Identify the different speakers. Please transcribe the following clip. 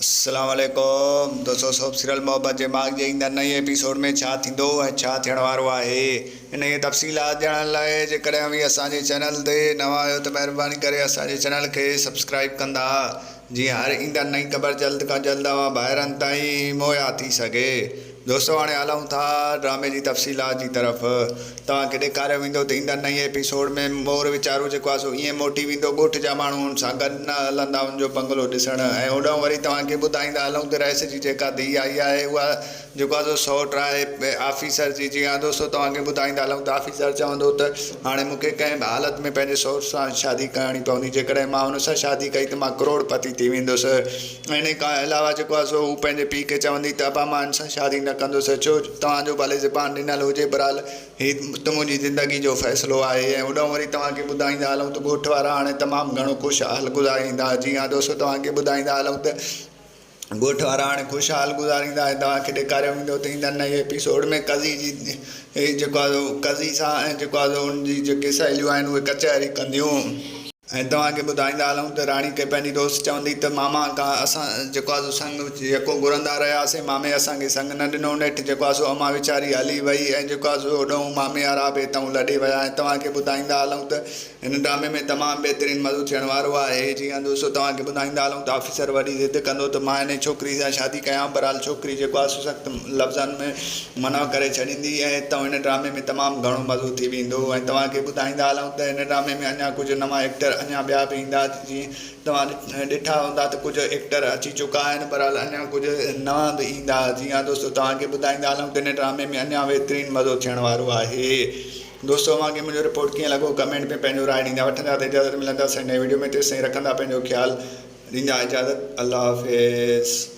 Speaker 1: السلام عليڪم دوستو سوپ سيريل محبت جي ماڳ جي ايندڙ نئين ايپيسوڊ ۾ ڇا ٿيندو ۽ ڇا ٿيڻ وارو آهي انهيء تفصيلات ڄاڻڻ لاء جيڪڏهن اوهين اسان جي چينل تي نوان آهيو ته مهرباني ڪري اسان جي چينل کي سبسڪرائيب ڪندا جيئن هر ايندڙ نئين خبر جلد کان جلد اوهان ڀائرن تائين مهيا ٿي سگهي. دوستو هاڻي هلون ٿا ڊرامي جي تفصيلات جي طرف. توهان کي ڏيکاريو ويندو ته ايندڙ نئين ايپيسوڊ ۾ مور ويچارو جيڪو آهي سو ائين موٽي ويندو ڳوٺ جا ماڻهو هن سان گڏ نه هلندا هن جو بنگلو ڏسڻ ۽ هوڏانهن وري توهان کي ٻڌائيندا هلون ته رئيس جي جيڪا ڌيء آئي آهي اها جيڪو آهي سو سئوٽ آهي آفيسر جي جي ها دوستو توهان کي ٻڌائيندا هلون ته آفيسر چوندو ته هاڻي مون کي ڪنهن به حالت ۾ پنهنجي سئوٽ سان شادي ڪرڻي پوندي جيڪڏهن مان هن سان شادي ڪئي ته مان ڪروڙ پتي ٿي ويندس. انهيء کان علاوه جيڪو آهي سو هو پنهنجي پيء کي چوندي ته ابا مان هن سان شادي نه ڪندس ڇو توهان جو ڀلي زبان ڏنل هجي بهرحال هي ته منهنجي زندگي جو فيصلو آهي ۽ هوڏانهن وري توهان کي ٻڌائيندا هلون ته ڳوٺ وارا هاڻي تمام گهڻو خوش حال گذاريندا جي ها دوستو توهان کي ٻڌائيندا هلون ته ڳوٺ وارا هاڻي خوش حال گذاريندا ۽ توهان کي ڏيکاريو ويندو ته ايندڙ نئين ايپيسوڊ ۾ قضي جي جيڪو آهي سو قضي سان ۽ جيڪو آهي سو ان جي جيڪي سهيليون آهن اهي ڪچهري ڪنديون. ۽ توهان کي ٻڌائيندا هلون ته راڻي کي پنهنجي دوست چوندي ته ماما کان اسان جيڪو آهي سو سڱ يڪو گهرندا رهياسين مامي اسان کي سڱ نه ڏنو نيٺ جيڪو آهي سو امان ويچاري هلي وئي ۽ جيڪو آهي سو هوڏانهن مامي وارا به هتئون لڏي ويا ۽ توهان کي ٻڌائيندا هلون ته هن ڊرامي ۾ تمام بهترين مزو ٿيڻ وارو آهي جي ها دوستو توهان کي ٻڌائيندا هلون ته آفيسر وڏي ضد ڪندو ته مان انهي ڇوڪري سان شادي ڪيان بهرحال ڇوڪري جيڪو آهي سو سخت لفظن ۾ منع ڪري ڇڏيندي ۽ اتان هن ڊرامي ۾ تمام گهڻو مزو ٿي ويندو ۽ توهان کي ٻڌائيندا هلون ته هن ڊرامي ۾ اڃا ڪجهه نوان ايڪٽر اڃا ٻيا به ايندا جيئن توهان ڏٺا هوندا ته ڪجهه ايڪٽر اچي چڪا آهن بهرحال اڃا ڪجهه نوان به ايندا جي ها دوستو توهان کي ٻڌائيندا هلون ته هن ڊرامي ۾ اڃا بهترين مزو ٿيڻ وارو آهي دوستو اوهان کي منهنجو رپورٽ ڪيئن لڳو ڪمينٽ ۾ پنهنجو راء ڏيندا وٺندا ته اجازت ملنداسين نئين وڊيو ۾ تيستائين رکندا پنهنجو خيال ڏيندا اجازت الله حافظ.